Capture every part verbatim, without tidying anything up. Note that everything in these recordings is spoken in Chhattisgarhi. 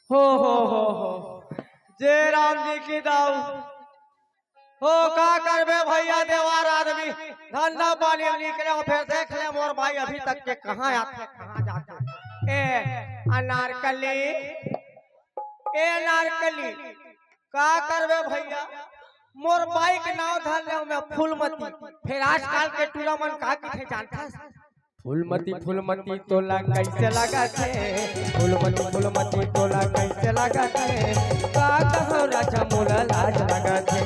हो, हो, हो, हो। जय राम जी की दाऊ। हो, का करबे भइया, देवार आदमी, धंधा पानी निकले हो, फेर देख ले मोर बाई अभी तक के कहाँ आथे, कहाँ जाथे। ए अनारकली, ए अनारकली, का करबे भइया, मोर बाई के नाव धर ले मैं फूलमती। फेर आजकल के टूरा मन का कथे जानथस? फूलमती, फूलमती तोला कइसे लगथे? फूलमती, फूलमती तोला कइसे लगथे? का कहँव राजा मोला लाज लगथे,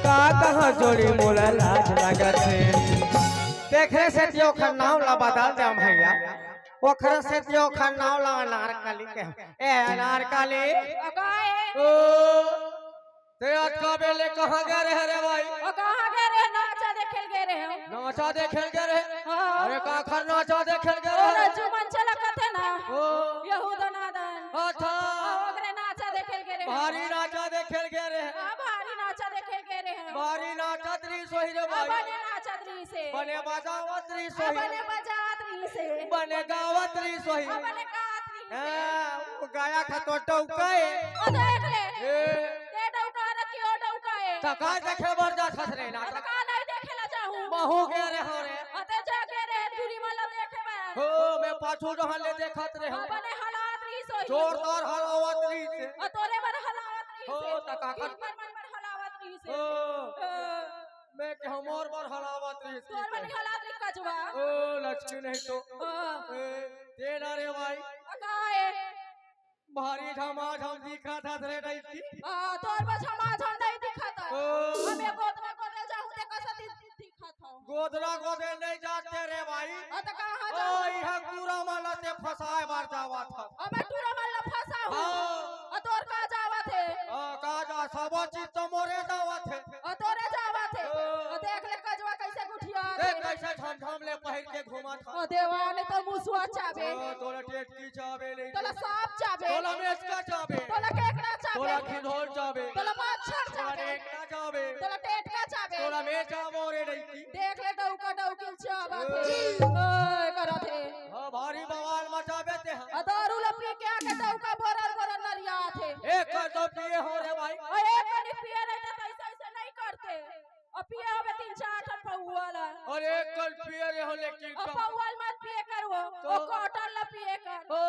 का कहँव जोड़ी मोला लाज लगथे। तेखरे सेती ओखर नाव ला बदल दे भइया, ओखर सेती ओखर नाव ला अनारकली के। ए अनारकली। अ, का ए? ओ, ते अतका बेर ले कहाँ गे रहे रे भाई? अ, कहाँ गे रहे? नाचा देखे ल गे रहे। नाचा देखे ल गे रहे? हाँ। अरे काखर नाचा देखे ल गे रहे? रज्जू मंच ल कथे ना। ओ। यहूदा नादन। अच्छा। हाँ, ओकरे नाचा देखे ल गे रहे। भारी नाचा देखे ल गे रहे। हाँ, भारी नाचा देखे ल गे रहे। भारी नाचत रहिस होही रे भाई। बने नाचत रहिस हे। बने बजावत रहिस होही। बने बजात रहिस हे। बने गावत रहिस होही। बने गात रहिस हे। हाँ, वो गाया खा तो डौका ए। ओ देख ले। ए। ते डौका रखी, ओ डौका ए। त का देखे बर जात हस रे ना? त का नहीं देखे ला जाहूँ? महूँ गे रहे हो रे। अते जा गे रहे, टूरी मन ला देखे बर। हो, मैं पाछू डहर ले देखत रहे हो। बने हलात रहिस होही। जोरदार हलावत रहिस हे। अ तोरे बर हलावत रहिस हे। हो, त का कर? मन बर हलावत रहिस हे। हो। हाँ। मैं के हमर बर हलावत रहिस हे। तोर बर हलावत रहिस कजवा। ओ, लचकी नहीं तो। हाँ। ए, तेरा रे भाई। अ, का ए? भारी झमाझम दिखत हस रे डौकी। हाँ, तोर बर झमाझम नहीं दिखत हे। ओ। अब ये गोदना गोदे जाहूँ ते कइसे दि-, दिखत हँव। गोदना गोदे नहीं जाते रे भाई। अ, त कहाँ ओ, जाहूँ? इहाँ टूरा मन ला ते फँसाए बर जावत हस। अब मैं टूरा मन ला फँसाहूँ। हाँ। अ, तोर का जावत हे? अ, का जा, सबो चीज तो मोरे जावत हे। अ, तोरे जावत हे। ओ। अ, देख ले कजवा कइसे गुठियात हे। देख कइसे झमझम ले पहिर के घूमत हस। अ, देवा ने तो मुसवा चाबे। ओ, तोला टेटकी चाबे नहीं। तोला सांप चाबे। तोला मेचका चाबे। तोला केकड़ा चाबे। तोला खिंधोल चाबे। तोला मच्छर तोला चाबे। टेकना चाबे। तोला टेटका चाबे। तोला मैं चाबो रे डौकी। देख ले डौका डौकी चाबत हे। ओए करत हे। हाँ, भारी बवाल मचाबे ते ह। अ दारू ल पी के आके डौका बोरर बोरर नरियात हे। एक कर तो पिए हो रे भाई। अ एक कनी पिए रहिते त अइसे अइसे नहीं करते। अ पिए होबे तीन चार ठन पौवा ला। अरे एक कर पिए रहे हो लेकिन अ कम पौवा ल मत पिए कर वो। तो? अ quarter ला पिए कर। ओ,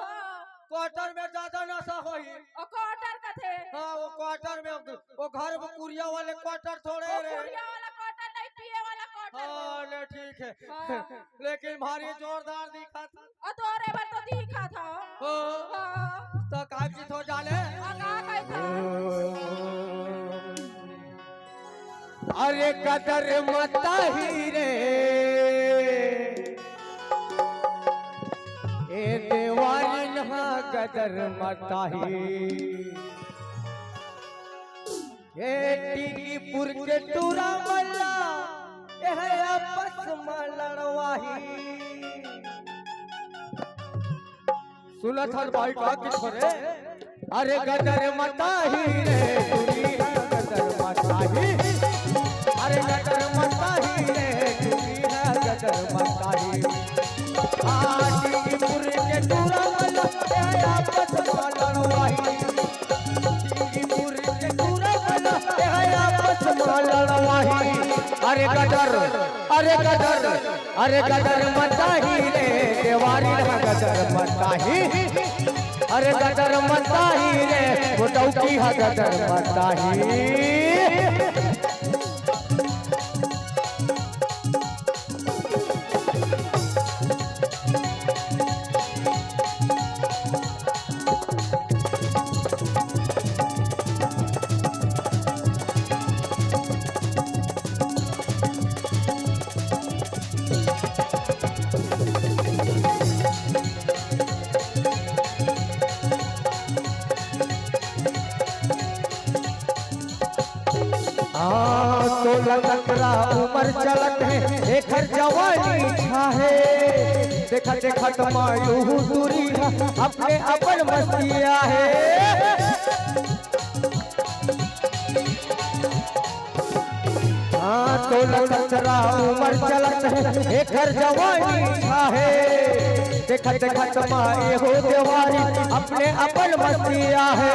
हाँ। Quarter में ज्यादा नशा होही। अ quarter कथे। हाँ, वो quarter में, वो घर में कुरिया वाले quarter थोड़े ओ रे। कुरिया वाला quarter नहीं, पिए वाला quarter हाँ, में। ले ठीक हे। हाँ। लेकिन भारी जोरदार दिखत हे। अ तोरे बर तो दिखत हे। हाँ। हाँ। त का चीज हो जाले? अ का कहिथे? अरे गदर मताही रे, ए देवारिन हा गदर मताही। ए टीकीपुर के टूरा मन ला, ए है आपस म लड़वाही। सुनत हस भाई का किथे रे? अरे गदर मताही रे, टूरी हा गदर मताही। अरे गदर मताही रे, टूरी हा गदर मताही। आ टीकीपुर के टूरा मन, ए आपस म लड़वाही। टीकीपुर के टूरा मन, ए आपस म लड़वाही। अरे गदर, अरे गदर, अरे गदर मताही रे, देवारी हा गदर मताही। अरे गदर मताही रे, वो डौकी हा गदर मताही। हे। देखत देखत मायू दूरी ह, अपने अपन मस्ती आहे। हाँ, सोलह सतरह उमर चलत हे, एकर जवानी आहे। देखत देखत मायू देवारी, अपने अपन मस्ती आहे।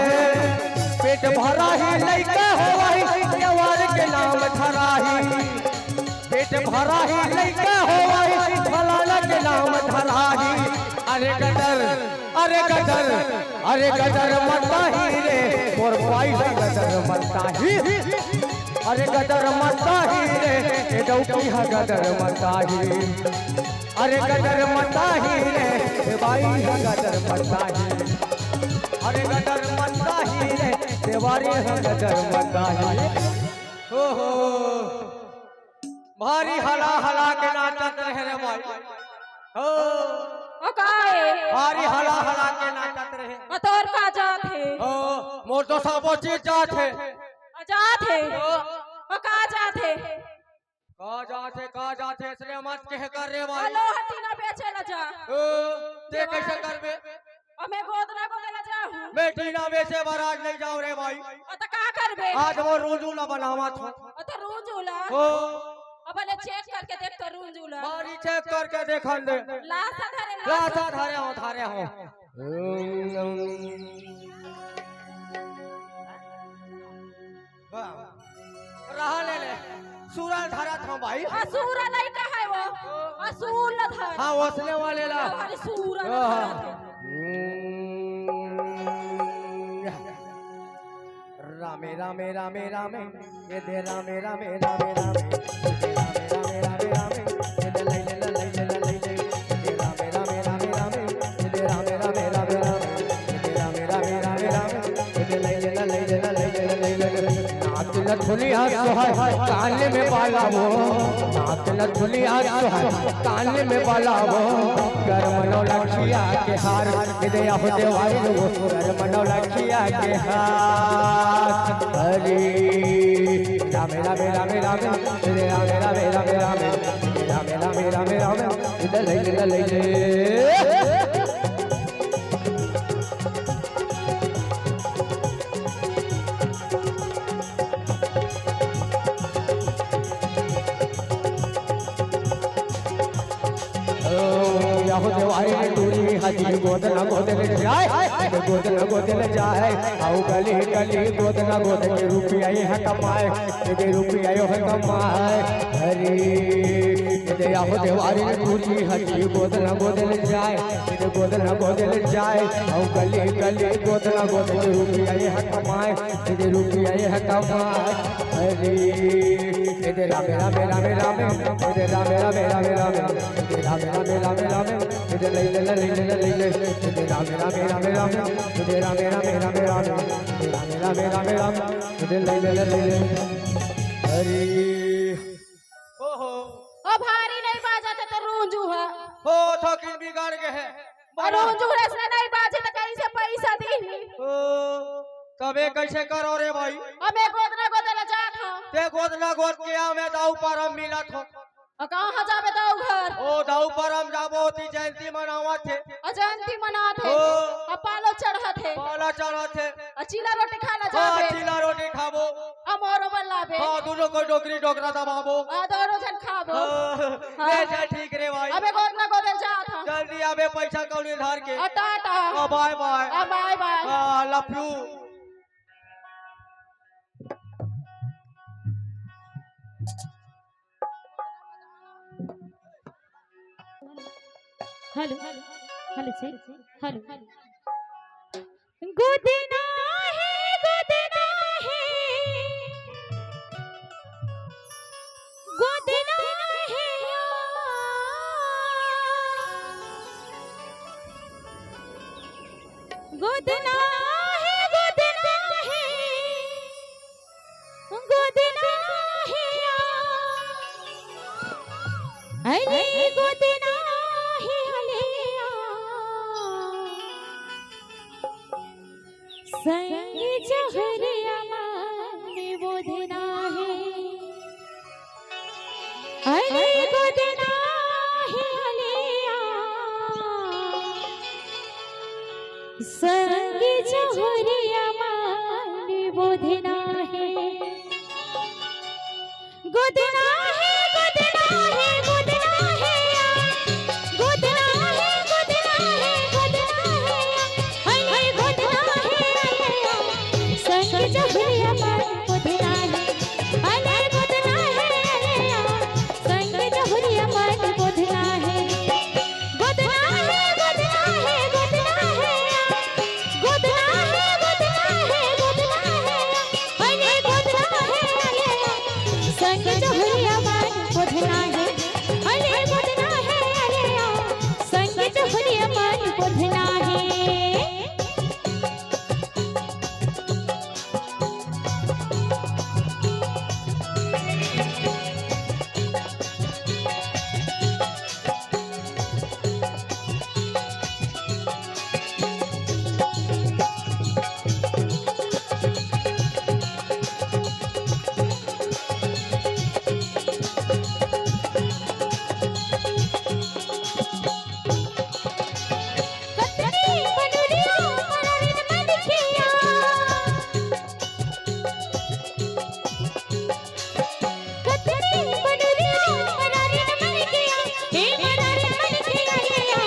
पेट भरा ही लइका होवही, देवार के नाम धराही। पेट भरा ही लइका होवही, फलाना के नाम धराही। अरे गदर, अरे गदर, अरे गदर मताही रे, मोर बाई ह गदर मताही। अरे गदर मताही रे, ए डौकी ह गदर मताही। अरे गदर मताही रे, ए बाई ह गदर मताही। अरे गदर मताही रे, देवारी ह गदर मताही। ओहो। भारी हला हला के नाचत रहे रे भाई। हो। ओ का हे? भारी हला हला के नाचत रहे। आ तोर का जात हे? हो, मोर तो सबो चीज जात हे। आ जात हे? हो। ओ का जात हे? का जात हे, का जात हे, इसलिए मत कह कर रे भाई। अलो हटी ना बेचे ला जा। ओ, ते कैसे करबे? अमे गोदना गोदे ला जाहूँ। मैं टीना बेचे बर आज नहीं जाओ रे भाई। अ, त का करबे? आज वो रूंजू ला बनावत हो। अ, त रूंजू ला? हो। अब ले चेक करके देख तो रूंजू ला। मारी चेक करके देखन दे। लासा धरे, लासा। लासा धरे हो, धरे हो। वाह। रहा ले ले। सूरा धरत हूँ भाई। अ, सूरा नहीं कहे वो। अ, सूर ला धर। हाँ, ओसने वाले ला। अरे सूरा ला धर। रामे, रामे, रामे, रामे, ये दे रामे, रामे, रामे, रामे, ये दे रामे, रामे, रामे, रामे, ये दे ले, ले, ले, ले, ले, ले, ले, ले, ये दे रामे, रामे, रामे, रामे, ये दे रामे, रामे, रामे, रामे, ये दे रामे, रामे, रामे, रामे, ये दे ले, ले, ले, ले, ले, ले, ले, ले, ले, ले, ले। नाच नथुनिया सोहर कान में बाला वो, नाच नथुनिया सोहर कान में बाला वो, कर मनो लखिया के हार, ये दे या हो देवारी वो, कर मनो लखिया के हार। हरी रामे, रामे, रामे, रामे, श्री रामे, रामे, रामे, रामे, रामे, रामे, रामे, रामे, इधर ले, इधर ले, इधर। ओ, या हो देवारी में टूरी हाथी गोद ना गोद ले जाए, गोद ना गोद ले जाए, आओ गली गली गोद ना गोद के रुपया ये है कमाए, ये रुपया ये है कमाए। हरी, ये या हो देवारी में टूरी हाथी गोद ना गोद ले जाए, ये गोद ना गोद ले जाए, आओ गली गली गोद ना गोद के रुपया ये है कमाए, ये रुपया ये है कमाए। हरी, ये रामे रामे रामे रामे, ये रामे रामे रामे रामे, ये रामे रामे रामे रामे, ये ले ले ले ले ले ले ले, ये रामे रामे रामे रामे, ये रामे रामे रामे रामे, ये रामे रामे रामे रामे, ये ले ले ले ले ले। हरी। ओहो। ओ भारी नहीं बाजत हे तो रूंजू हा। हो, थोकिन बिगड़ गे हे। अरे रूंजू रसना नहीं बाजे तो कैसे पैसा दी? ओ, तबे कैसे करो रे भाई? अमे गोदना गोदे ला जात हूँ। ते गोदना गोद के आवे दाऊ परम मिलत हो। अ, कहाँ जाबे दाऊ घर? ओ, दाऊ परम जाबो, ओती जयंती मनावत हे। अ, जयंती मनात हे। ओ। अ, पालो चढ़त हे। पाला चढ़त हे। अ, चीला रोटी खा ला हाँ, जाबे। चीला रोटी खाबो। अ, मोरो बल्लाबे। हाँ, दोनों को डोकरी डोकरा दबाबो। अ, दोनों झन खाबो। हाँ, हाँ। ले जा, ठीक रे भाई। अबे गोदना गोदे जात हूँ। जल्दी आबे, पैसा कौड़ी धर के। अ, टाटा। अ, बाय बाय। अ, बाय बाय। हाँ, love you। हेलो, हेलो जी, हेलो। गोदना हे, गोदना हे, गोदना हे, गोदना हे, गोदना हे। गोदना हे आ, अरे गोदना हे हले आ। संग जहर अमन बोधना हे। अरे गोदना हे संग जहुरिया मन बोधना हे, गोदना हे, गोदना हे, गोदना हे या। गोदना हे, गोदना हे, गोदना हे या। अरे गोदना हे, अरे या। संग जहुरिया मन बोधना हे। अरे गोदना हे, अरे या। संग जहुरिया मन बोधना हे। गोदना हे, गोदना हे, गोदना हे या। गोदना हे, गोदना हे, गोदना हे या। अरे गोदना हे, अरे या। संग जहुरिया मन बोधना हे। अरे गोदना हे, अरे या। संग जहुरिया मन बोधना हे। कतरी बनुरिया मरारिन मनखिया। कतरी बनुरिया मरारिन मनखिया। हे मरारिन मनखिया, हे या।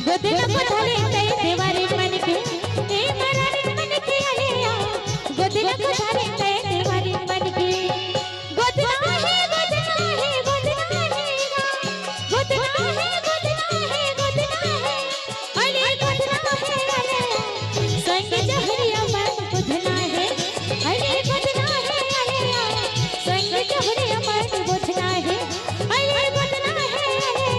गोदना को धरे तय देवारिन मनखिया। हे मरारिन मनखिया, हे या। गोदना को धरे तय देवारिन मनखिया। गोदना हे, गोदना हे, गोदना हे या। गोदना हे, गोदना हे, गोदना हे। अरे गोदना हे, अरे संग जहुरिया मन बोधना हे। अरे गोदना हे, अरे संग जहुरिया मन बोधना हे। अरे गोदना हे, अरे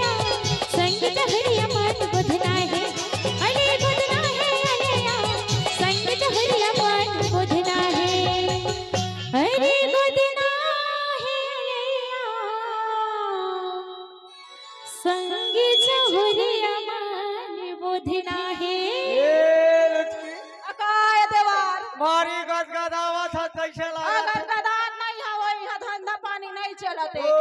संग जहुरिया मन बोधना हे। अरे गोदना हे, अरे संग जहुरिया मन बोधना हे। अरे गोदना हे, अरे संग जहुरिया मन बोधना हे। ए लुटकी। अकाय देवार। भारी गदगदावत ह, कइसे लागत? गदगदात नइ हवय, इहाँ धंधा पानी नइ चलत हे। ओ।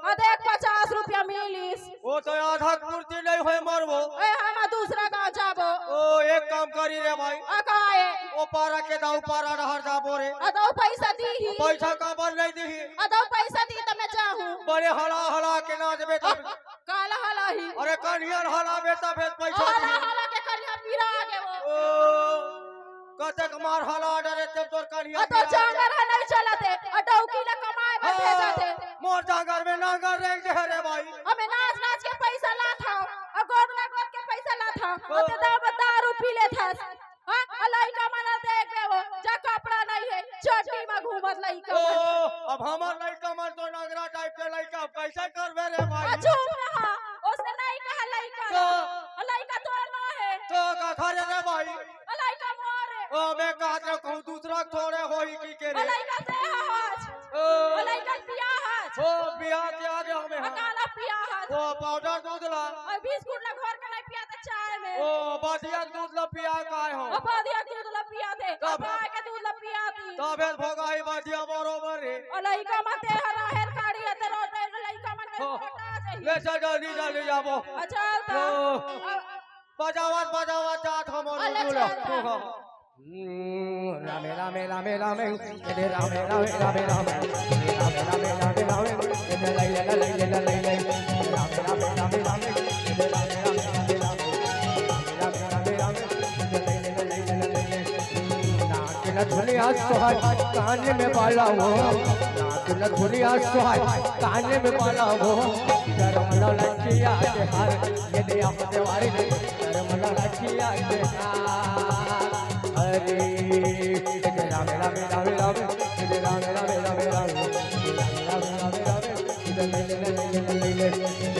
अ देख, पचास रुपया मिलिस। ओ तो आधा पूर्ति नइ होय, मरबो। ए, हम दूसरा गाँव जाबो। ओ, एक काम करी रे भाई। अकाय। ओ पारा के दाऊ पारा डहर जाबो रे। अ दऊ पैसा दीही। पैसा काबर नइ दीही? अ दऊ पैसा दी त मैं जाहूँ। बड़े हला हला के नाचबे तब। काला हला ही। अरे कनिया हलाबे तभे पैसा हला दिही। हला के कनिया पिरा गे वो। ओ, कतेक मार हला डरे तब तोर कनिया अ तो पिरा गे। जांगर ह नइ चलत हे, अ डौकी ला कमाए बर हाँ, भेजत हे। मोर जांगर में नांगर रेंग दे रे भाई। अबे नाच नाच के पैसा लात हव, अ गोद ना गोद के पैसा लात हव, अ ओ। ते दारू पी लेथस। हाँ, अ लइका मन ल देख बे वो, जा कपड़ा नइ हे, चड्डी म घूमत लइका ओ, मन। अब हमर लइका मन तो नगरा टाइप के लइका, अब कइसे करबे रे भाई? अ चुप रहा, ओसने नइ कहा लइका तो ला। अ लइका तोर नोहे। तो का खा रे रे भाई? अ लइका मोर हे। ओ, मैं कहत रहा कहूँ दूसरा थोड़े होही कि के रे? अ लइका ते हस। ओ। अ लइका पिया हस। ओ, पिया के आ गया हमें, अ हाँ। काला पिया हस। ओ, पाउडर दूध ला। अ बिस्कुट ला घोर के नइ पिया त चाय में। ओ, बदिया दूध ला पिया काय हो? अ बदिया दूध ला पिया दे। तब अ गाय के दूध ला पिया दी। तबे भोगाही बदिया बरोबर हे। अ लइका मन ते हर राहेर काड़ी हे, ते रोटे लइका मन के हो। रोटा जाही। ले चल जल्दी, जल्दी जाबो। अ चल त। ओ। अ, अ, बजावत, बजावत जात हम अ ले दूल्हा। चल त। हम्म, रामे, रामे, रामे, रामे, हरे रामे, रामे, रामे, रामे, रामे, हरे रामे, रामे, रामे, हरे रामे, रामे, रामे, हरे रामे, रामे, रामे, रामे, रामे, रामे, रामे, रामे, रामे, रामे, रामे, हरे रामे, रामे, रामे, रामे, रामे। नाक नथुनिया सोहाय, कान में बाला हो, नाक नथुनिया सोहाय, कान में बाला हो, करम ललकिया के हार, ये दे आप देवारी दे। करम ललकिया के हार। हरे, हरे राम, राम, राम, राम, हरे राम, राम, राम, राम, हरे राम, राम, राम, राम, हरे राम, राम,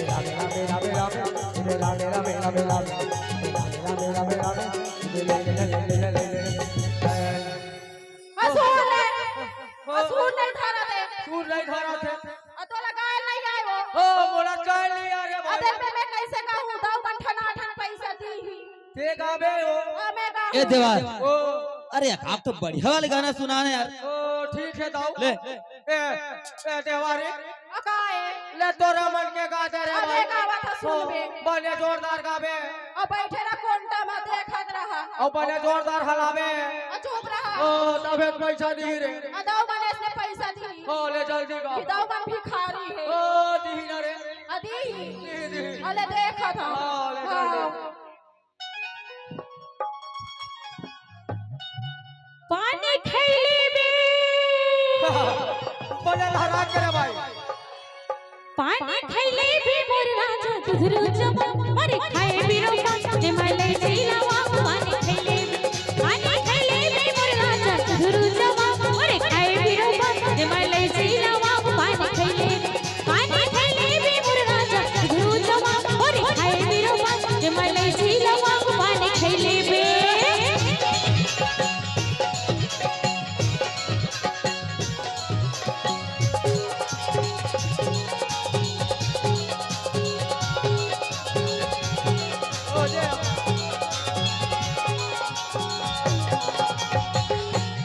राम, राम, हरे राम, राम, राम, राम, हरे राम, राम, राम, राम, हरे राम, राम, राम, राम। अ, सुर ले। अ, सुर नइ धरत हे। सुर नइ धरत हे। अ, तोला गाय नइ आय वो। ओ, मोला गाय नइ आय रे अ, भाई। देख बे, मैं कइसे गाहूँ? दऊ मन ठनाठन पइसा दीही। ते गाबे हो। अ, मैं गाहूँ। ए देवार। ओ। अरे, आप तो बढ़िया वाले गाना सुना ना यार। ओ, ठीक हे, दऊ। ले। ए, ए, देवार रे। अ, का हे? ले तोरा मन के गा दे रे अबे भाई। गावत ह, सुनबे। ओ, बने जोरदार गाबे। अब बैठे रह कोंटा म देखत रह। अउ बने जोरदार हलाबे। अ चुप रह। ओ, तबे त पैसा दिही रे। अ दऊ मन अइसने पैसा दिही। ओ, ले जल्दी गा। कि दऊ मन भिखारी हे। ओ, दिही ना रे। अ दिही। दिही, दिही। अ ले देखत ह। हाँ, ले जल्दी। हाँ। पानी खइले बे। बने लहरा के रे भाई। पानी खइले बे मोर राजा दुधरू जमा, मोरे खाए बिरो पान, जे मैं ले जीलावा पानी खइले बे। पानी खइले बे मोर राजा दुधरू जमा, मोरे खाए बिरो पान, जे मैं ले जीलावा पानी खइले बे। पानी खइले बे मोर राजा दुधरू जमा, मोरे खाए बिरो पान, जे मैं ले जीलावा पानी खइले बे।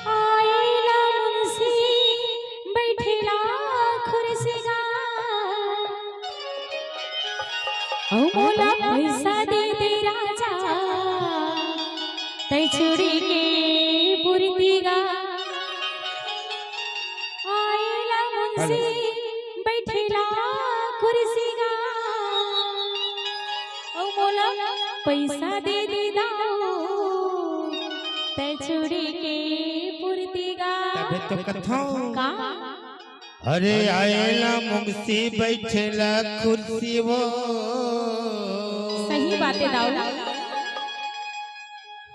आएला मुंशी बैठेला खुर्सी गा। अउ मोला पैसा दे दे राजा, तै चूड़ी के पुरती गा। आएला मुंशी बैठेला कुर्सी गा। अउ मोला पैसा दे दे दाऊ, तै चूड़ी के पुरती गा। तबे तो कथौं। का? अरे आएला मुंशी बैठेला कुर्सी वो। सही बात हे दाऊ।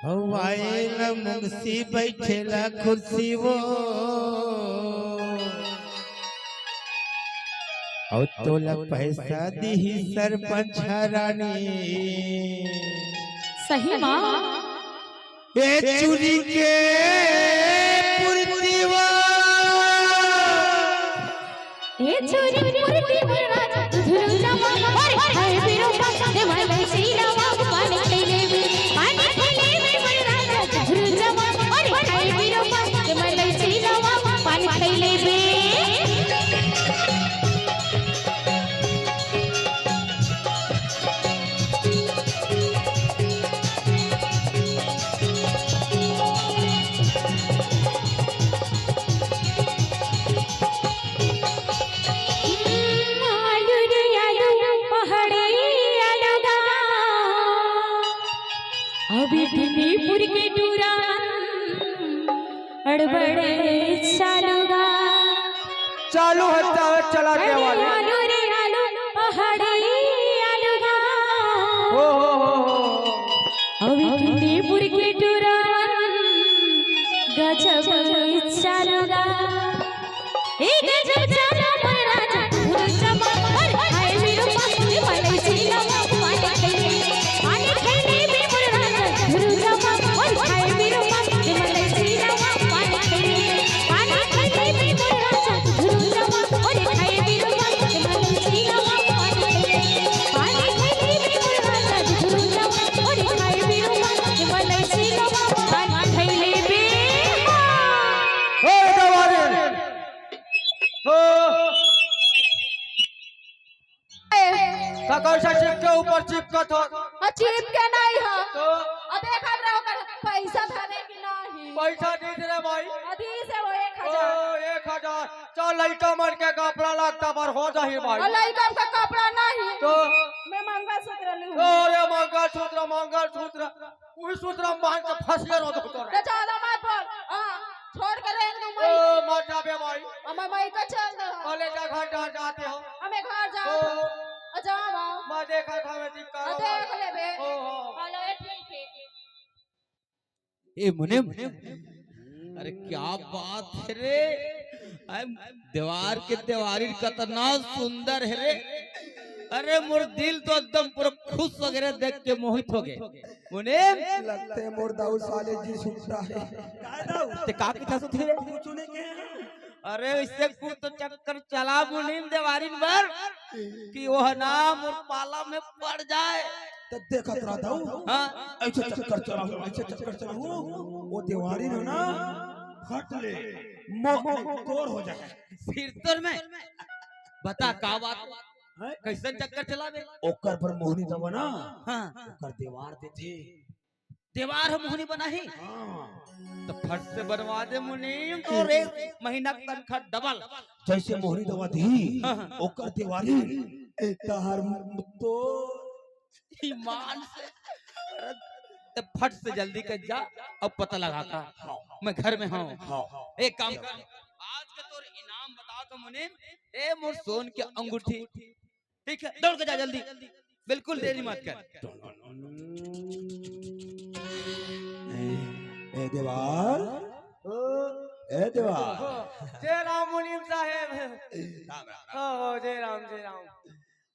हौ आएला मुंशी बैठेला कुर्सी वो। अउ तोला पैसा दिही सरपंच रानी। सही मा। ए चूड़ी के पुरती वो। ए चूड़ी पुरती वो राजा, दुधरू जमा, अरे, हाय बिरो पान, दे मैं ले जीलावा पानी खइले बे, पानी खइले बे मोर राजा, दुधरू जमा, अरे, हाय बिरो पान, दे मैं ले जीलावा पानी खइले बे। आलू रे आलू, पहाड़ी आलू गा। अभी भिंडीपुर के टूरा मन अड़बड़ चालू गा। चालू हे, चालू, चला अरे देवारी। आलू रे आलू, पहाड़ी आलू गा। हो, हो, हो, हो। अभी भिंडीपुर के टूरा मन गजब चालू गा। ए गजब चालू मोर राजा, दुधरू जमा, अरे हाय बिरो पान, दे मैं ले जीलावा पानी खइले, पानी खइले बे मोर राजा, दुधरू जमा, अरे हाय बिरो पान, दे मैं ले जीलावा पानी खइले, पानी खइले बे मोर राजा, दुधरू जमा, अरे हाय बिरो पान, दे मैं ले जीलावा पानी खइले, पानी खइले बे मोर राजा, दुधरू जमा, अरे हाय बिरो पान, दे मैं ले जीलावा पानी खइले बे। हे देवारी। हो। ए। त कइसे चिपके ऊपर चिपकत हो? अ, चिपके नहीं ह। तो? अ, देखत रहो कर पैसा धरे कि नहीं। पैसा दीस रे भाई। अ, दीस हे वो एक हजार। ओ, एक हजार। चल, लइका मन के कपड़ा लत्ता बर हो जाही भाई। अ, लइका के कपड़ा नहीं। तो? मैं मंगलसूत्र लूँ। अरे, मंगलसूत्र, मंगलसूत्र। उही सूत्र म बांध के फंसिया रहो तो तोरा। तो ज्यादा मत बोल। हाँ, छोड़ के रेंग दूं मैं। ओ, मत जाबे भाई। अब मैं, मैं तो चल दो। अले जा घर डहर जाते हो। हमें घर जाओ। ओ। आ, जाओ, आओ। मैं देखा था, मैं दिक्कत आ, देख लेबे। ओ, हो। चलो, ये ठीक है। ए, मुनीम। अरे, क्या बात है रे। अरे, देवार के देवारी कतना सुंदर है रे। अरे, मोर दिल तो एकदम पूरा खुश हो गए रे, देख के मोहित हो गए। मुनीम। लगथे मोर दाऊ साले जी सुतरा हे। काय दाऊ? ते का किथा सुतही रे? कुछ नहीं कहे। अरे, इससे कुछ तो चक्कर चला मुनीम देवारिन बर कि वो ना मोर पाला में पड़ जाए। त देखत रह दाऊ। हाँ। ऐसे चक्कर चलाहूं, ऐसे चक्कर चलाहूं, वो देवारिन हे ना, फट ले, मो-, तोर हो जाए। फिर तोर में बता का बात? हैं? कइसन चक्कर चलाबे? ओकर बर मोहनी दवा ना, हाँ। ओकर देवार देथे। देवार ह मोहनी बनाही? हाँ। त फट से बनवा दे मुनीम, तोर एक महीना के तनखा डबल। जइसे मोहनी दवा दिही, हाँ, हाँ। ओकर देवारी, ए, तहर तो ईमान से। त फट से जल्दी कर जा, अब पता लगा का। हाँ। मैं घर में हूँ। हाँ। एक काम कर, आज के तोर इनाम बता तो मुनीम, ए मोर सोन के अंगूठी, ठीक है, दौड़ के जा जल्दी, बिल्कुल देरी मत कर। ए, ए देवार, ए देवार। जय राम मुनीम साहेब। राम, राम, राम। हो, हो, जय राम, जय राम।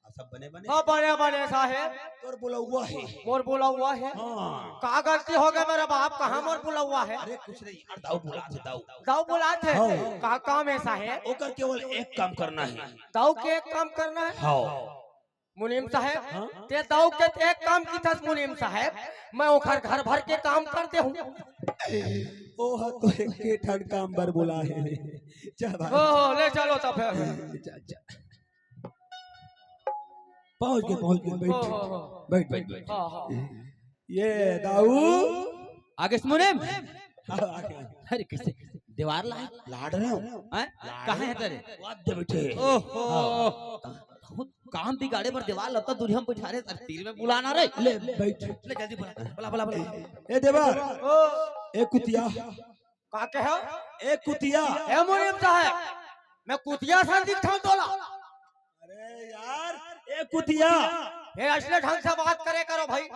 आ, सब बने बने? हाँ, बने बने साहेब। तोर बुलउवा हे। मोर बुलउवा हे? हाँ। का गलती हो गए मेरे बाप, कहाँ मोर बुलउवा हे? अरे कुछ नहीं यार, दाऊ बुलाथे, दाऊ। दाऊ बुलाथे? हाँ। का काम हे साहेब? ओकर केवल एक काम करना हे। दाऊ के एक काम करना हे? हाँ। मुनीम साहेब, हाँ? ते दाऊ के एक काम किथस मुनीम साहेब, मैं ओखर घर भर के काम कर देहूँ। ओह तो एक ठन काम बर बुलाए हे। जा भाई। हो, हो, ले चलो तो फिर। जा, जा। पहुँच गे, पहुँच गे, बइठ। हो, हो, हो। बइठ, बइठ, बइठ। हाँ, हाँ। ये दाऊ। आगे से मुनीम। हाँ, आगे। अरे कइसे देवार लाए? लाड़ रहे हो? हैं? लाड़ कहाँ हे तेरे? वाद्य बैठे। ओहो। हाँ। बहुत काम बिगाड़े बर देवार लगता, दूरिहा म बइठा रहे, अरे तीर में बुलाना रे। ले, बइठ। ले जल्दी बुला, बुला, बुला, बुला। ए देवार, ओ। ए कुतिया। का कहे? ए कुतिया। ए मुनीम साहेब, मैं कुतिया सन दिखथंव तोला? अरे यार, ए कुतिया। ए, अइसने ढंग से बात करे करो भाई।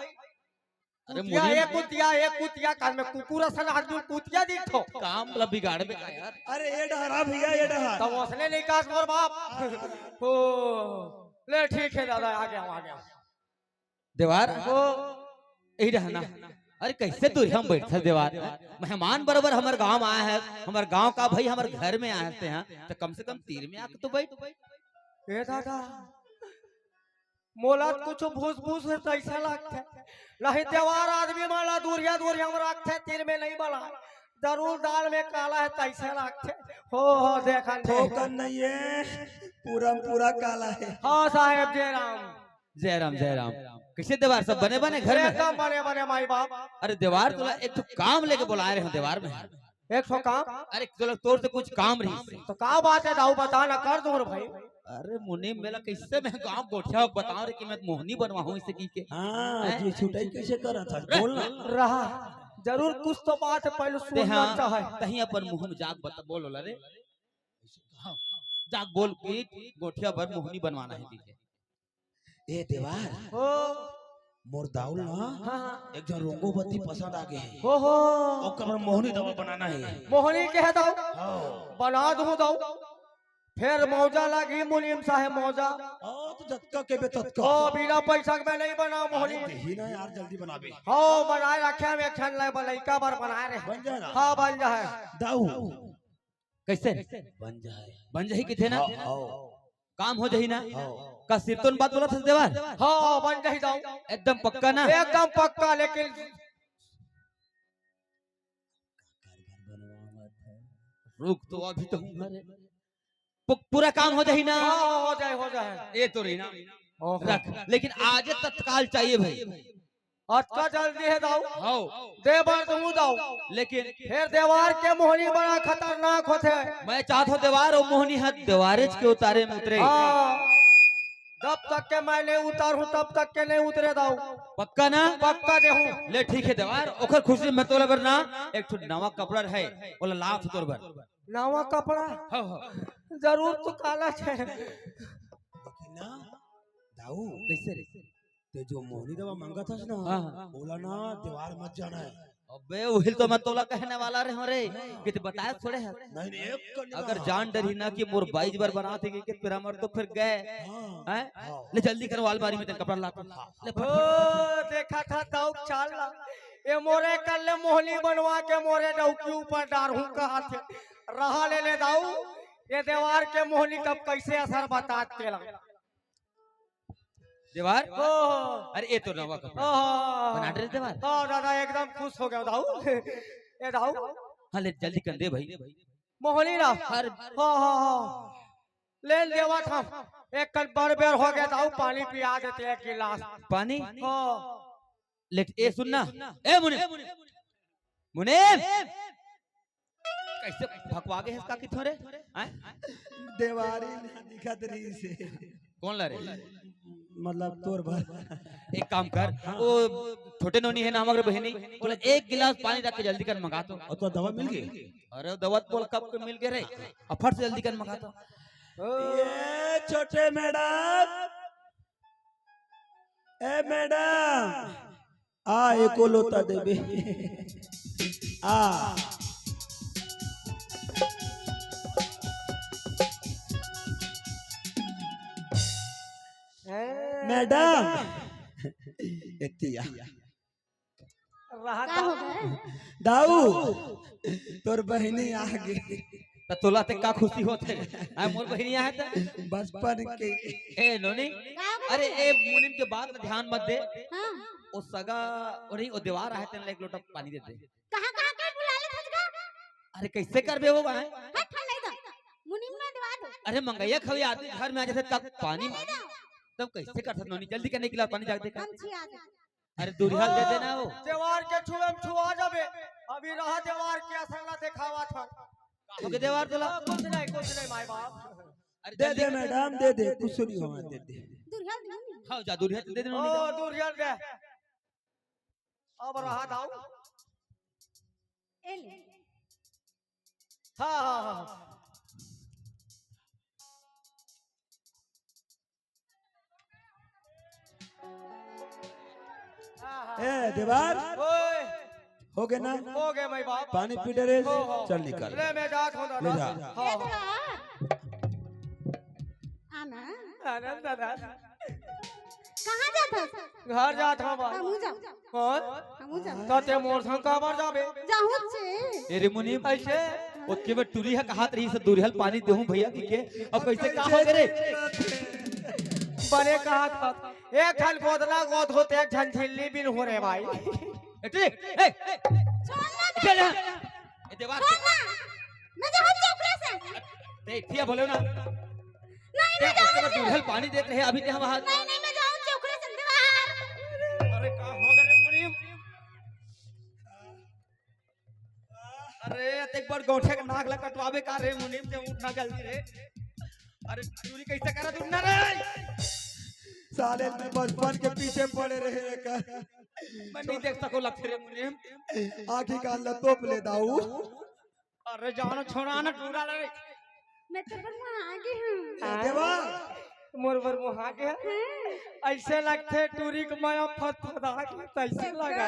अरे कुतिया, मुनीम। ए कुतिया, ए कुतिया, कान में कुकुर असन आदमी कुतिया दिखथो। काम ला बिगाड़ दे का यार। अरे ए डहर आ भइया, ए डहर। तब ओसने नहीं कास मोर बाप। ओ, ले ठीक हे दादा, आ गया, आ गया। देवार, ओ। यही रहना। अरे कइसे दूरिहा म बइठे देवार? मेहमान बरोबर हमर गांव आए हे, हमर गांव का भाई हमर घर में आए हे, त कम से कम तीर में आके तो बइठ। ए दादा, मोला कुछ भूस भूस हे तइसे लगथे। नहीं देवार आदमी मन ला दूरिहा दूरिहा म रखथे, तीर में नहीं बला। जरूर दाल में काला हे तइसे लगथे। हो, हो, देखन दे। थोकन नहीं हे, पूरा म पूरा काला हे। हाँ साहेब, जय राम। जय राम, जय राम। कइसे देवार, सब बने बने घर में? एकदम बने बने माई बाप। अरे देवार, तोला एक ठो काम लेके बुलाए रहेंव देवार में। एक ठो काम? अरे तोला, तोर से कुछ काम रहिस। त का बात हे दाऊ, बता ना, कर दूं रे भाई। अरे मुनीम, मेला कइसे मैं गांव गोठिया बतावंव रे कि मैं मोहनी बनवाहूं इसे की के। हाँ, हैं? जी छुटाई कइसे करत हस? बोल ना। रहा, जरूर कुछ तो बात हे, पहले सुनना चाहे। तहीं अपन मुंह में जाके बता, बोल ओला रे। हाँ, जाके बोल कि गोठिया बर मोहनी बनवाना हे की के। ए देवार, हो। मोर दाऊ ल ना, हाँ, हाँ। एक झन रोंगोबती पसंद आ गे हे। हो, हो। ओकर बर मोहनी दवा बनाना हे। मोहनी के हे दाऊ? हाँ। बना दूं दाऊ। फेर मौजा लागी मुनीम साहेब, मौजा। ओ, त जतका केबे ततका। ओ, बिना पइसा के मैं नहीं बनावंव मोहनी। अरे देही ना यार, जल्दी बनाबे। हो, बनाए रखे हंव, एक झन ला बलइका बर बनाए रहे। बन जाए ना? हाँ, बन जाए। दाऊ। कइसे? बन जाए। बन जाही किथे ना? हाँ, हाँ। काम हो जाही ना? हाँ। का सिरतोन बात बोलत हस देवार? हाँ, बन जाही दाऊ। एकदम पक्का ना? एकदम पक्का, लेकिन रुक तो अभी तो हूँ। पु-, पूरा काम हो जाही ना? हाँ, हाँ, हो जाए, हो जाए। ए तो रही ना। ओहो। रख, लेकिन आज तत्काल चाहिए भाई। अतका जल्दी हे दाऊ? हव। दे बर दूं दाऊ। लेकिन फेर देवार के मोहनी बड़ा खतरनाक होथे। मैं चाहत हंव देवार अउ मोहनी ह देवारेच के उतारे म उतरे। हाँ। जब तक के मैं नहीं उतारहूं, तब तक के नहीं उतरे दाऊ। पक्का ना? पक्का देहूं। ले ठीक हे देवार, ओखर खुशी में तोला बर ना एक ठो नवा कपड़ा रहे, ओला लात तोर बर। नवा कपड़ा? हव, हव। जरूर तो काला छे। लेकिन ना, दाऊ। कइसे रे? ते जो मोहनी दवा मांगत हस ना, हाँ, हाँ। ओला ना देवार मत जाना हे। अबे, उहिल तो मैं तोला कहने वाला रहे हंव रे, कि ते बताए थोड़े हे। नहीं, नहीं, एक कनी अगर ना। जान डरही ना कि मोर बाई बर बनात हे कि, कि फिर हमर तो फिर गए। हाँ, हैं? हाँ। ले जल्दी कर, अलमारी में तेन कपड़ा ला। हाँ। ले ओ, फट, फट, फट, फट। देखा था दाऊ चाल ला। ए मोरे कर ले मोहनी बनवा के मोरे डौकी ऊपर डारहूं कहा थे। रहा ले ले दाऊ, ए देवार के मोहनी तब कइसे असर बतात तेला। देवार? ओ। अरे, ए तो नवा कपड़ा। ओ। बना दे रे देवार। ओ, दादा, एकदम खुश हो गया, दाऊ। ए, दाऊ। हाँ, ले, जल्दी कर दे, भाई। मोहनी ना। हर हाँ, हाँ, हाँ। ले देवत हँव। एक कन बड़ बेर हो गे दाऊ, पानी पिया देते एक गिलास। पानी? हाँ। लेट, ए सुन ना। ए मुनीम। मुनीम। कइसे भकवा गे हस का किथों रे? हैं? देवारी ना दिखत रहिस हे। कोन ला रे? मतलब तोर बर। एक काम कर, हाँ। वो छोटे नोनी हे ना हमर बहिनी, ओला एक गिलास पानी रख के जल्दी कर मंगा तो। अउ तोर दवा मिल गे? अरे दवा तो बोल कब के मिल गे रे? अब फट से जल्दी कर मंगा तो। ए छोटे मैडम, ए मैडम, आ एको लोटा देबे। आ। मैडम, एती आ। रहा का हो गे? दाऊ, तोर बहिनी आ गे। त तोला ते का खुशी होत हे? हाँ, मोर बहिनी आहे त। बचपन के। ए नोनी, का हो गे? अरे ए मुनीम के बात ला ध्यान मत दे। हाँ। ओ सगा, ओ नहीं, ओ देवार आहे तेन ला एक लोटा पानी दे दे। कहाँ कहाँ के बुला ले थस गा? अरे कइसे करबे वो बाय? हट हट ले दा। मुनीम में देवार दो। अरे मंगइया खवी आदमी घर में आ जाथे तब पानी। ले दा। तब कइसे करथस नोनी? जल्दी कर एक गिलास पानी जाके दे। हम छिया दे। अरे दूरिहा ल दे देना वो। देवार के छुए म छुआ जाबे। अभी रहा देवार के असला देखावा था। का हो गे देवार तोला? कुछ नहीं, कुछ नहीं माई बाप। अरे दे दे मैडम, दे दे, कुछ नहीं होवा, दे दे। दूरिहा ल दे। हाँ जा दूरिहा ल दे दे नोनी ओ जा। दूरिहा ल दे। अब रहा दाऊ। ए ले। हाँ हाँ हाँ। ए देवार, ओए, हो गे ना? हो गे माई बाप। पानी पी डरे, हो, हो। चल निकल। ले मैं जात हँव दादा। ले जा। हाँ, हाँ। आना। आनंद दादा। कहाँ जात हस? घर जात हँव बाबा। हमू जात हँव। कौन? हमू जात हँव। त ते मोर संग काबर जाबे? जाहूँ से। ए रे मुनीम, अइसे? ओतके में टूरी ह कहात रहिस दूरिहा ल पानी देहूँ भइया कहिके, अब कइसे का हो गे रे? बने कहात हस। एक ठन गोदना गोद होते, एक झन झिल्ली बिन हो रे भाई। ए टूरी, ए, ए, छोड़ ना बे। चल ना। ए देवार। छोड़ ना। मैं जाहूँ चोकरा से। ते थिया बोले ना। नहीं, ते मैं जाहूँ ओकर से। दूरिहा ल पानी देत रहे, अभी ते हम हाथ। नहीं, नहीं, मैं जाहूँ चोकरा से देवार। अरे का हो गे रे मुनीम? अरे, अतेक बड़ गौंठे के नाक ला कटवाबे का रे मुनीम, ते उठ ना गलती रे। अरे, टूरी कइसे करत उठना रे? साले मैं बचपन के पीछे पड़े रहे एकर। मैं नहीं देख सको लगथे रे मुनीम। आँखी कान ला तोप ले दाऊ। अरे जानो छोड़ा ना टूरा रे। मैं तो बर मुहा गे हँव। हाँ? देवा। मोर बर मुहा गे हँव। हाँ। अइसे लगथे टूरी के मया फदफदा के तइसे लगा।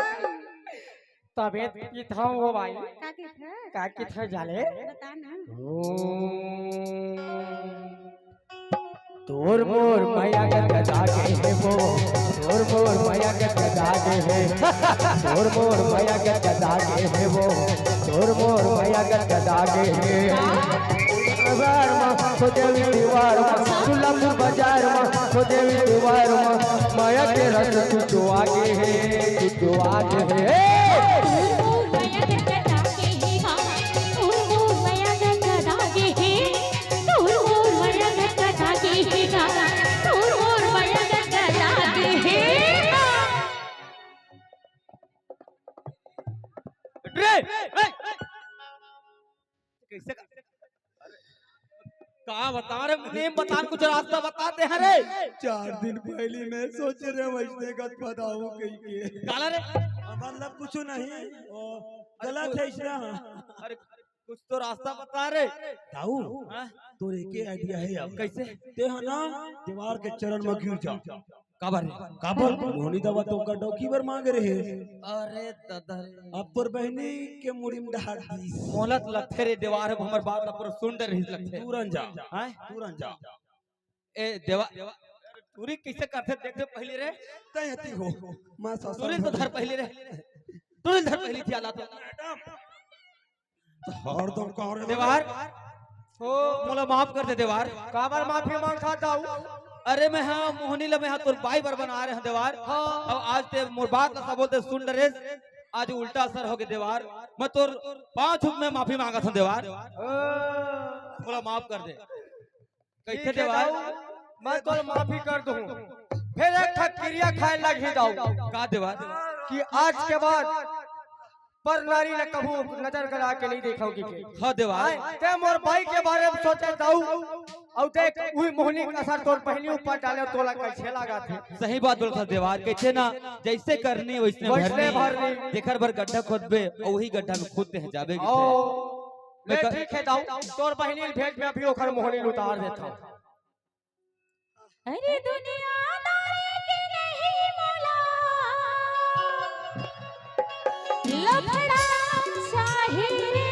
तबे किथँव वो भाई। का किथँव? का किथँव जाले? बता ना। ओ। तोर मोर मया गदगदा गे हे वो, तोर मोर मया गदगदा गे हे, तोर मोर मया गदगदा गे हे वो, तोर मोर मया गदगदा गे हे। बाजार मा हो देवी दीवार मा, दुर्लभ बाजार मा हो देवी दीवार मा, मया के रस चुचुआ गे हे, चुचुआ गे हे। रे, ए! कइसे का, का बता रे, मुनीम बता, कुछ रास्ता बता दे रे। चार दिन पहिली मैं सोचे रेहेंव वइसने गदगदाहूँ कहिके। काला रे? मतलब कुछ नहीं, ओ, गलत हे इसना। अरे, कुछ तो रास्ता बता रे। दाऊ, हाँ? तोर एके idea हे अब। कइसे? ते ह ना, देवार के चरण म गिर जा। काबर? काबर? मोहनी दवा तो ओकर डौकी बर मांगे रहे। अरे दादा रे। अब तोर बहिनी के मुड़ी म डार दिस। मोला त लगथे रे देवार, अब हमर बात ला पूरा सुन डरे रहिस लगथे। तुरंत जा। हैं? तुरंत जा। ए देवा, टूरी कइसे करथे देख तो पहिली रे। तैं एती हो। मैं ससुर टूरी तो धर पहिली रे। टूरी धर पहिली थी आला तो। मैडम। हरदम कह रहे हो। देवार, ओ, मोला माफ कर दे देवार। काबर माफी मांगथस दाऊ? अरे मैं हा मोहनी ला मैं हा तोर बाई बर बनाय रहेंव देवार। हाँ। अब आज ते मोर बात ला सब बोलते सुन डरेस, आज उल्टा असर हो गे देवार। मैं तोर पाँव छू के मैं माफी मांगत हँव देवार। ओ। मोला माफ कर दे। कइसे ठीक हे देवार? दाऊ, मैं तोला माफी कर दूं। फेर एक ठा किरिया खाय लगही दाऊ। का देवार? कि आज के बाद पर नारी ला कभू नजर गड़ा के नइ देखंव कहिके। हाँ देवार। आय, तैं मोर बाई के बारे म सोचे दाऊ, अउ देख, उही मोहनी के असर तोर बहिनी ऊपर डाले, तोला कइसे लागथे? सही बात बोलथस देवार, कहिथे ना, जइसे करनी वइसने वइसने भरनी। भरनी। जेकर बर गड्ढा खोदबे, अउ उही गड्ढा म खुद तैं जाबे कहिथे। ओ, मैं ले क- ठीक हे दाऊ, तोर बहिनी ल भेज, मैं अभी ओकर मोहनी ल उतार देथंव। अरे दुनियादारी के नहीं मोला लफड़ा चाही रे।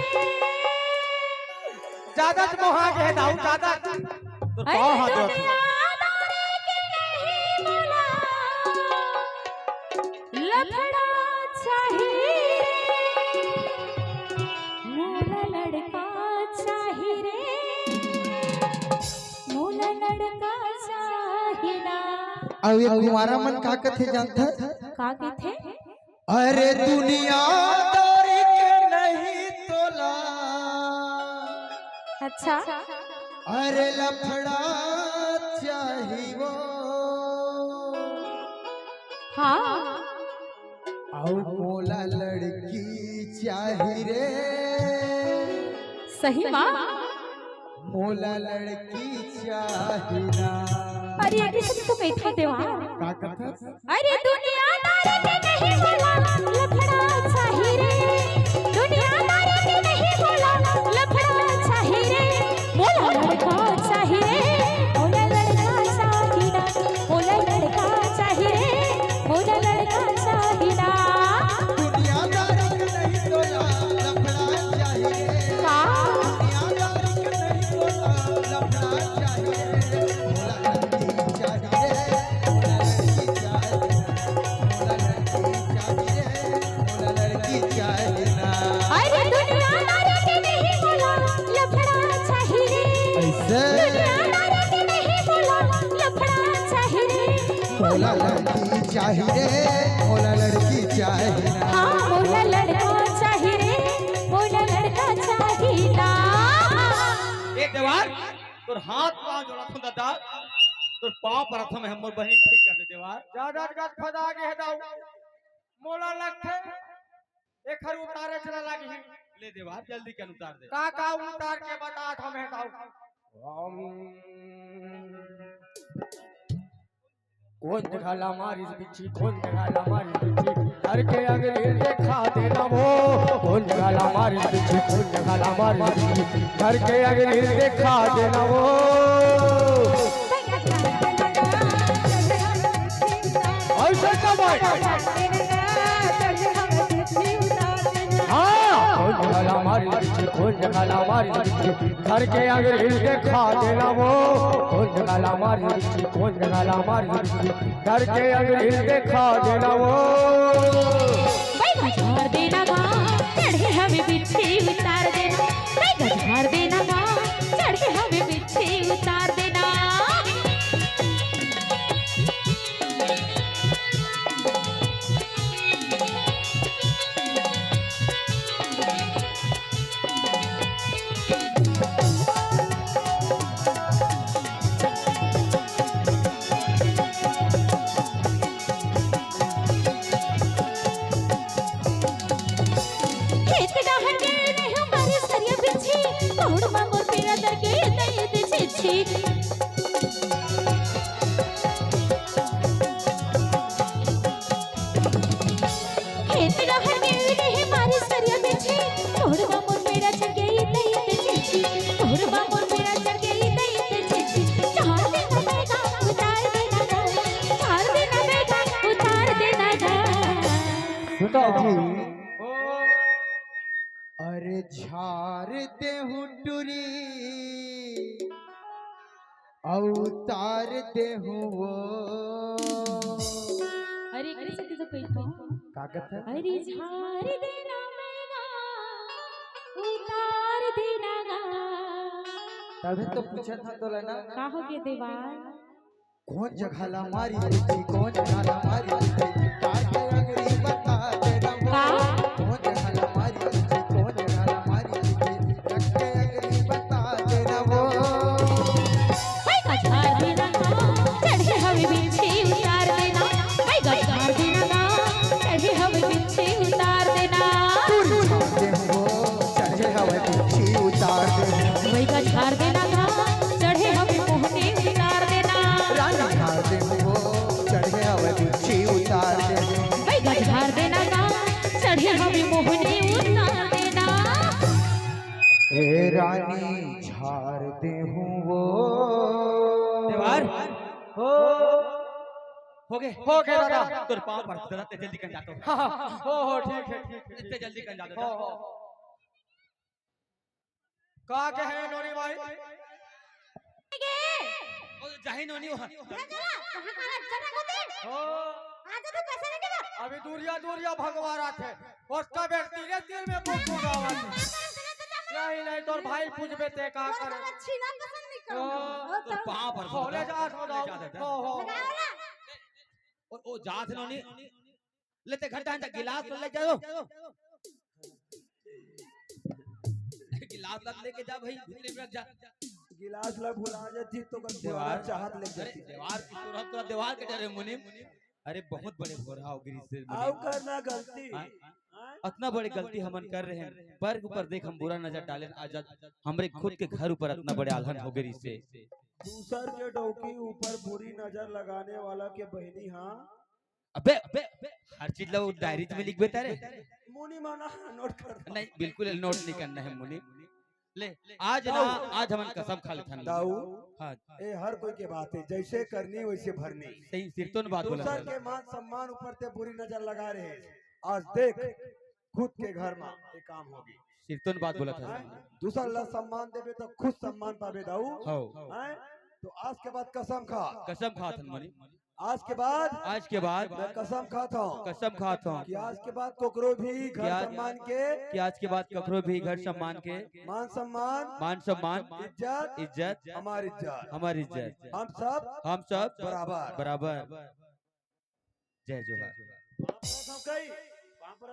ज्यादा च मोहा गे हे दाऊ, ज्यादा। तोर अरे पाँव हाथ धोत हँव। दुनियादारी के नहीं मोला लफड़ा चाही रे, मोला लड़का चाही रे, मोला लड़का चाही ना। अउ ये कुंवारा मन का कथे जानथस? का कथे? अरे दुनियादारी के नहीं तोला। अच्छा। अरे लफड़ा चाही वो। हाँ। अउ मोला लड़की चाही रे। सही मा? मोला लड़की चाही ना। अरे, ये किसने तो कही था देवार? का कथस? अरे दुनियादारी के नहीं मोला लफड़ा चाही रे, दुनियादारी के नहीं मोला लफड़ा चाही रे, मोला लड़का चाही रे, मोला लड़का चाही ना, मोला लड़का चाही रे, मोला लड़का चाही ना। दुनियादारी के नहीं तोला लफड़ा चाही रे। का? दुनियादारी के नहीं तोला लफड़ा चाही रे। मोला लड़की चाही रे, मोला लड़की चाही रे, मोला लड़की चाही रे, मोला लड़की चाही ना। अरे दुनियादारी के नहीं मोला लफड़ा चाही रे। अइसे? दुनियादारी के नहीं मोला लफड़ा चाही रे। मोला लड़की चाही रे, मोला लड़की चाही ना। हाँ, मोला लड़का चाही रे, मोला लड़का चाही ना। ए देवार, तोर हाथ पाँव जोड़त हँव दादा, तोर पाँव परत हँव मैं, हमर बहिनी ठीक कर दे देवार। ज्यादा गदफदा गे हे दाऊ, मोला लगथे एखर उतारे चला लागही। ले देवार, जल्दी कन उतार दे। का का उतार के बतात हँव मैं दाऊ। हम कोन जगह ला मारिस बिच्छी, कोन जगह ला मारिस बिच्छी, धर के अंगरी देखा देना वो। कोन जगह ला मारिस बिच्छी, कोन जगह ला मारिस बिच्छी, धर के अंगरी देखा देना वो। अइसे का भाई? हाँ, कोन जगह ला मारिस बिच्छी, कोन जगह ला मारिस बिच्छी, धर के अंगरी देखा देना वो। कोन जगह ला मारिस बिच्छी, कोन जगह ला मारिस बिच्छी, धर के अंगरी देखा देना वो। बैगा झार देना गा, चढ़े हवे बिच्छी उतार देना। बैगा झार देना गा, चढ़े हवे बिच्छी उतार देना। खेत डहर के नहीं हमारे सरिया बिच्छी, तोड़ मा मोर पेड़ा दर के दई दे छेछी। खेत डहर के नहीं हमारे सरिया बिच्छी, तोड़ मा मोर पेड़ा दर के दई दे छेछी, तोड़ मा मोर पेड़ा दर के दई दे छेछी। झार देना बैगा, उतार देना गा, झार देना बैगा, उतार देना गा। सुनो जी। अरे झार देहूं टुरी, अउ उतार देहूं वो। अरे, कइसे, कइसे कहिथो? का कथे? अरे झार देना बैगा, उतार देना गा। तभे तो पूछत हँव तोला ना। का होगे देवार? कोन जगह ला मारिस बिच्छी, कोन जगह ला मारिस बिच्छी, तार के अंगरी बता देना वो। का? कोन जगह ला मारिस बिच्छी, कोन जगह ला मारिस बिच्छी, तार के अंगरी बता देना वो। पानी झार देहूं वो। देवार। हो। हो गए। हो गए दादा। तोर पाँव पर दादा, ते जल्दी कन जातो। हाँ, हाँ, हो, हो, ठीक है, ठीक है। इतने जल्दी कन जातो। हो, हो। का कहे नोनी भाई? ओ, जाही नोनी हो। जा, जा, कहाँ काला चटक होते? हो। आ जा तो पैसे लेके जा। अभी दूरिया, दूरिया भगवा रहा थे। उसका बेर तीरे तीर में मुंह फुगावा थे। नहीं, नहीं, तोर भाई पूछबे ते का करे? अच्छी ना पसंद नहीं करूँगा। ओ, ओ, तो तो पाँव पर खोले जा, खोले जा, हो, हो। लगाओ ना। ओ, ओ, जात नोनी। लेते घंटा घंटा गिलास तो ले जाओ। गिलास ला लेके जा भाई, भीतरे में रख जा। गिलास ला भुला जाती तो कब देवार। देवार चाहत ले अरे, जाती। देवार की सूरत तो देवार के डरे मुनीम। अरे, बहुत बड़े भोरा हो गिरी से मुनीम। आओ करना गलती। हाँ? हाँ? अतना बड़े गलती हमन कर रहे हैं, पर ऊपर देख हम बुरा नजर डालेन, आज हमरे खुद के घर ऊपर अतना बड़े आलहन हो गिरी से। दूसर के डौकी ऊपर बुरी नजर लगाने वाला के बहिनी, हाँ। अबे, अबे, हर चीज ला वो डायरी में लिख बेता रे। मुनीम ना, नोट कर। नहीं, बिल्कुल नोट नहीं करना है मुनीम। ले, आज ना, दाऊ। आज हमन कसम खा लेथन। दाऊ। हाँ। ए हर कोई के बात है, जैसे करनी वैसे भरनी। सही, सिरतोन बात बोला दूसर था। के मान सम्मान ऊपर ते बुरी नजर लगा रहे। आज देख, खुद के घर में ये काम होगी। सिरतोन बात बोला था। हैं? दूसर ला सम्मान देबे तो खुद सम्मान पाबे दाऊ। हौ। हैं? तो आज के बाद कसम खा। कसम खाथन मुनीम। आज के बाद आज के बाद मैं कसम खाता हूँ कसम खाथन कि आज के बाद ककरो भी घर कि आज सम्मान के कि आज के बाद ककरो भी घर सम्मान के मान सम्मान मान सम्मान इज्जत इज्जत हमारी इज्जत हमारी इज्जत हम सब हम सब बराबर बराबर। जय जोहार। बाप रे, सब कई।